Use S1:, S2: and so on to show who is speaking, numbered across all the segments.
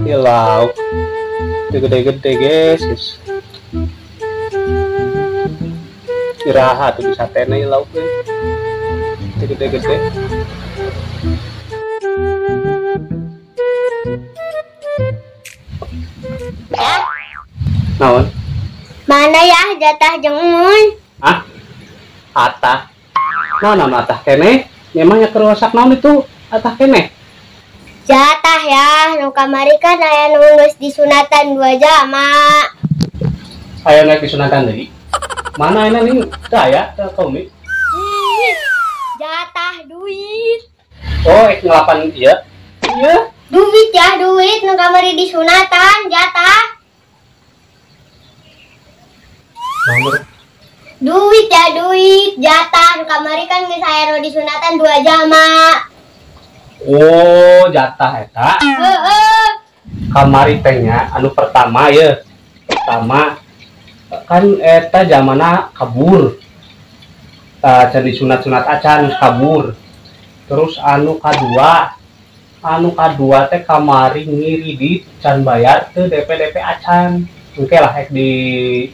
S1: Ya lauk. Gede-gede guys, guys. Iraha tuh bisa tene lauk euy. Gede-gede.
S2: Ya.
S1: Naon?
S2: Mana ya jatah jeung mun?
S1: Ah? Atah. Naon atah keneh? Memangnya kerusak naon itu atah keneh?
S2: Jatah ya, nu kamari kan aya nu geus disunatan 2 jama.
S1: Aya naik disunatan deui. Mana enak nih? Teu aya, teu kaumi.
S2: Jatah duit.
S1: Oh, ek ngelapan ieu. Iya.
S2: Duit ya, duit nu kamari disunatan, jatah.
S1: Nomor.
S2: Duit ya, duit, jatah nu kamari kan geus aya nu disunatan 2 jama.
S1: Oh, jatah eta.
S2: Heeh.
S1: Kamari teh nya anu pertama ya. Pertama kan eta zamana kabur. Tah can disunat-sunat acan kabur. Terus anu kadua teh kamari ngiridit can bayar teu DP-DP acan. Engke lah ek di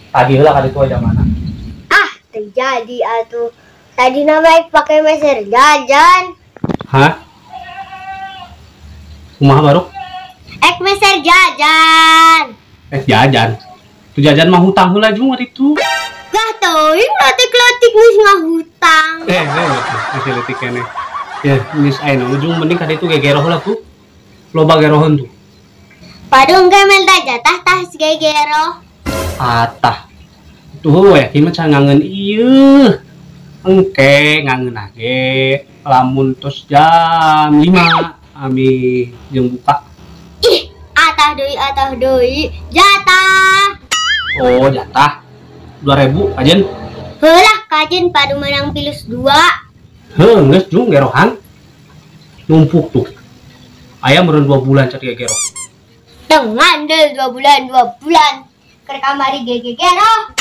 S1: tagih heula ka ditu zamana.
S2: Ah, teu jadi atuh. Tadi nama ek pake meser jajan.
S1: Hah? Kumaha baru?
S2: Ek meser jajan.
S1: Eh jajan. Tu jajan mah hutang heula jeung waktu itu.
S2: Gah teuing leutik-leutik geus ngahutang.
S1: Masih leutik keneh. Ya, geus aya nu ujung mending ka ditu gegeroh heula tuh. Loba geroheun tuh.
S2: Padung ge menta jatah tah gegeroh.
S1: Atah. Tuh we kieu mah can ngangeun ieu. Engke ngangeunah ge lamun tos jam 5 ami jeung buka.
S2: Ih, atah deui, jatah.
S1: Oh, jatah. 2000 kajen.
S2: Heulah kajen padu menang pilus 2.
S1: Heuh, geus jung gerohan. Numpuk tuh. Aya meureun 2 bulan cat gegeroh.
S2: Teu ngandel 2 bulan, 2 bulan. Keur kamari gegeroh.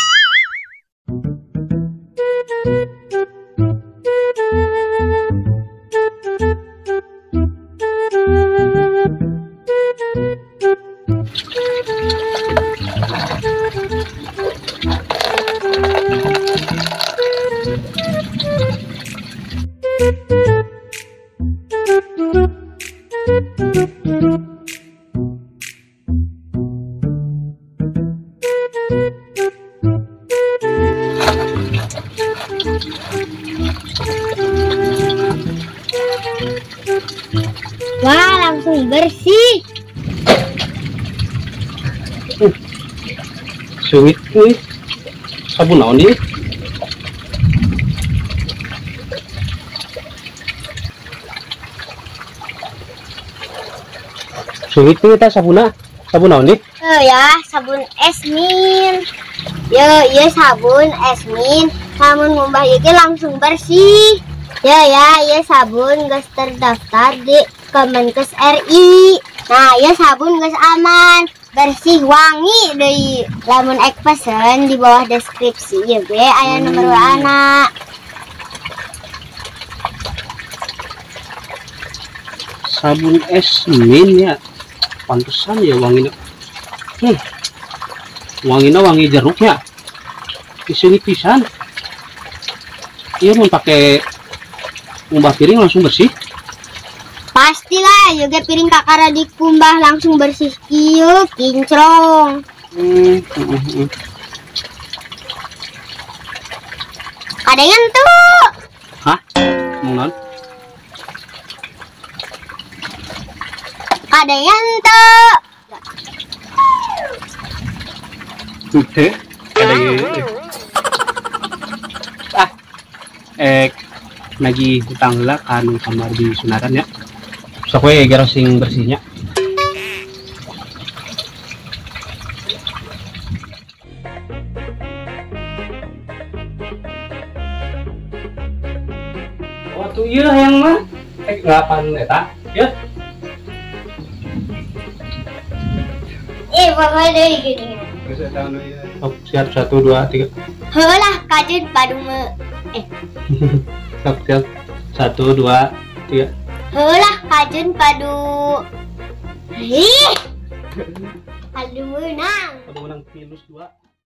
S2: Wah, langsung bersih.
S1: Sweet nih. Sabun naon ieu? Sweet nih eta sabunna. Sabun naon ieu?
S2: Oh ya, sabun Esmin. Yo, ieu sabun Esmin. Lamun ngumbah ieu langsung bersih. Ya ya, ieu sabun geus terdaftar di Kemenkes RI. Nah, ieu sabun geus aman, bersih, wangi deui. Lamun ek pesen di bawah deskripsi ieu ge aya nomor WA-na.
S1: Sabun Esmin ya. Pantesan ya wanginya. Wanginya wangi jeruknya. Diseungit pisan. Iya mun pake ngumbah piring langsung bersih.
S2: Pastilah, yoga piring kakara dikumbah langsung bersih kieu kinclong. Kadengan tuh.
S1: Hah? Mau naon?
S2: Kadengan tuh.
S1: Teh, kadengan. Ah. Lagi hutang heula ka nu kamar di sunatan ya. Sok we geroh sing bersihnya. Oh tuh ieu hayang mah. Ngelapan eta? Ya.
S2: Bapak deui gini.
S1: Geus eta anu ieu. Oh, siap 1 2 3.
S2: Heulah kajeun padu me.
S1: Siap, siap. 1 2 3.
S2: Heulah kajun padu. Ih. Padu menang.
S1: Padu menang 3-2.